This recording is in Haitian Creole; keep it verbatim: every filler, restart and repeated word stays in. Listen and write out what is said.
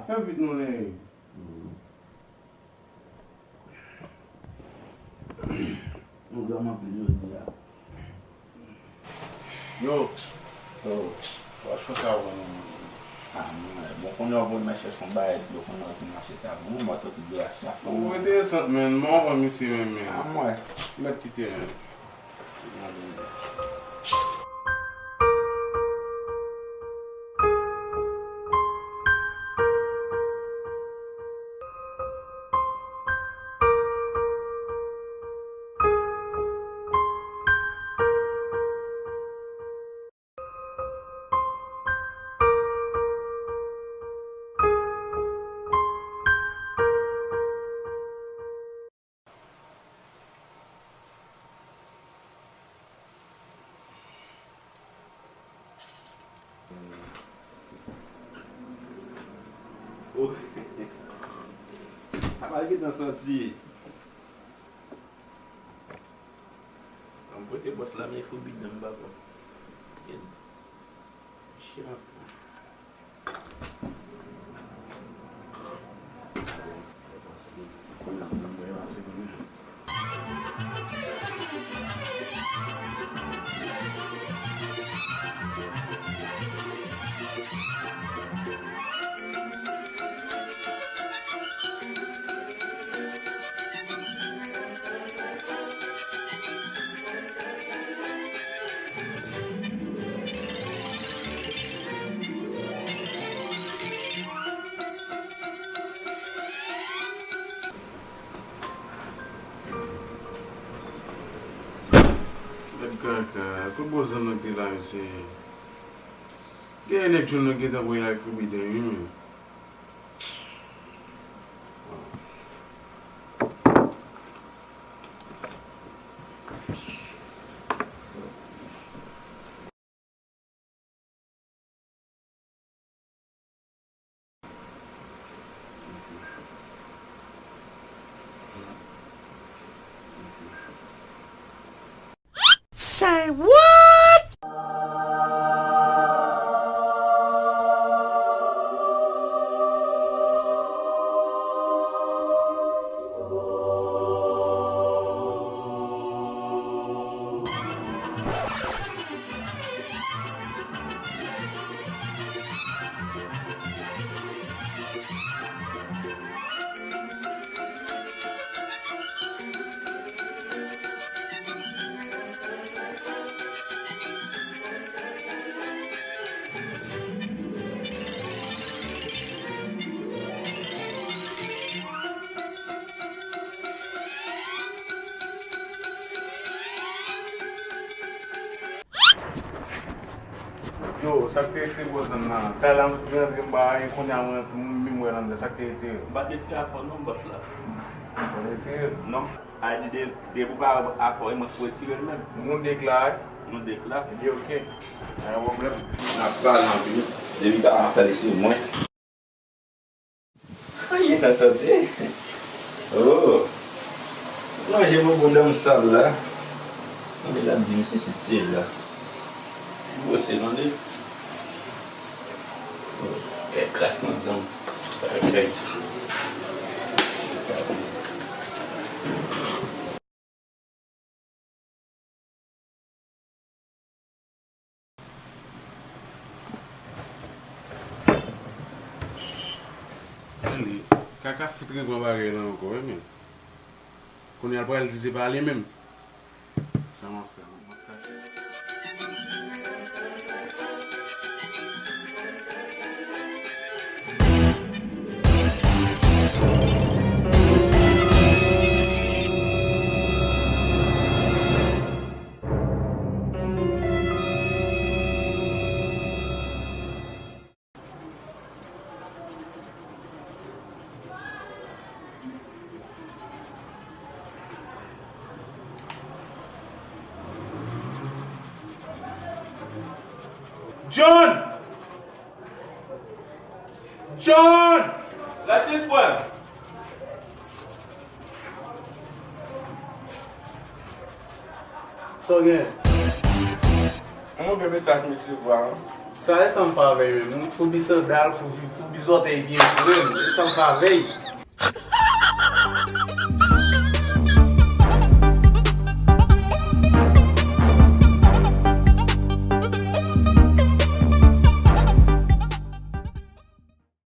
Fè vit non, Lèy. Nou granm anpil jodi a. Yo, yo, w ap chòt avè mwen. Ah, mwen, bon, kounye a w voye mwen chèche yon bagay dlo, kounye a w di m achte tab. Mwen, mwen soti de achte. Ou enteresan, menn. Mwen wè misye menm, menn. Ah, mwen. Mèt kite, menn. Oh. Apa l gentan sòti? Mwen pote bòs la, men fou bidon m papa. Gad. Chè anpil. Gad kaka, tout bon zanmi ki la, mesye. Gen nèg jwenn nan gentan voye lage foubidon, wi, men. Say what? Yo, sa k te retire bòs nan nan? Talè m sot vin antre m pa anyen, kounye a mwen menm wè l anndan, sa k te retire? M pa t retire afè w non, bòs la. Ou pa t retire l? Non. A di de, depi w pa afè w, e mwen k pou retire l menm. Nou de k la, wi. Nou de k la. Ebyen, oke. Pa gen pwoblèm. N ap pale anpil. Depi talè m ap tande se mwen. Anyen ka sòti. Oh. Manje bobo dan m sal la. Manje la byen sesi tye la. Bwose tande. Oh, kèk kras nan zòn. Kèk. Tande, kaka fout repran bagay la ankò, wi, men. Kounye a l pral di se pa li menm. Sa m ap fè, m ap kache. John! John! Lèse frè m. Sa w gen? Yon move mesaj m resevwa, wi. Sa e sa m fè avè l menm. Foubi sandal, foubi, foubi zòtèy byen foure m. E sa m fè avè l.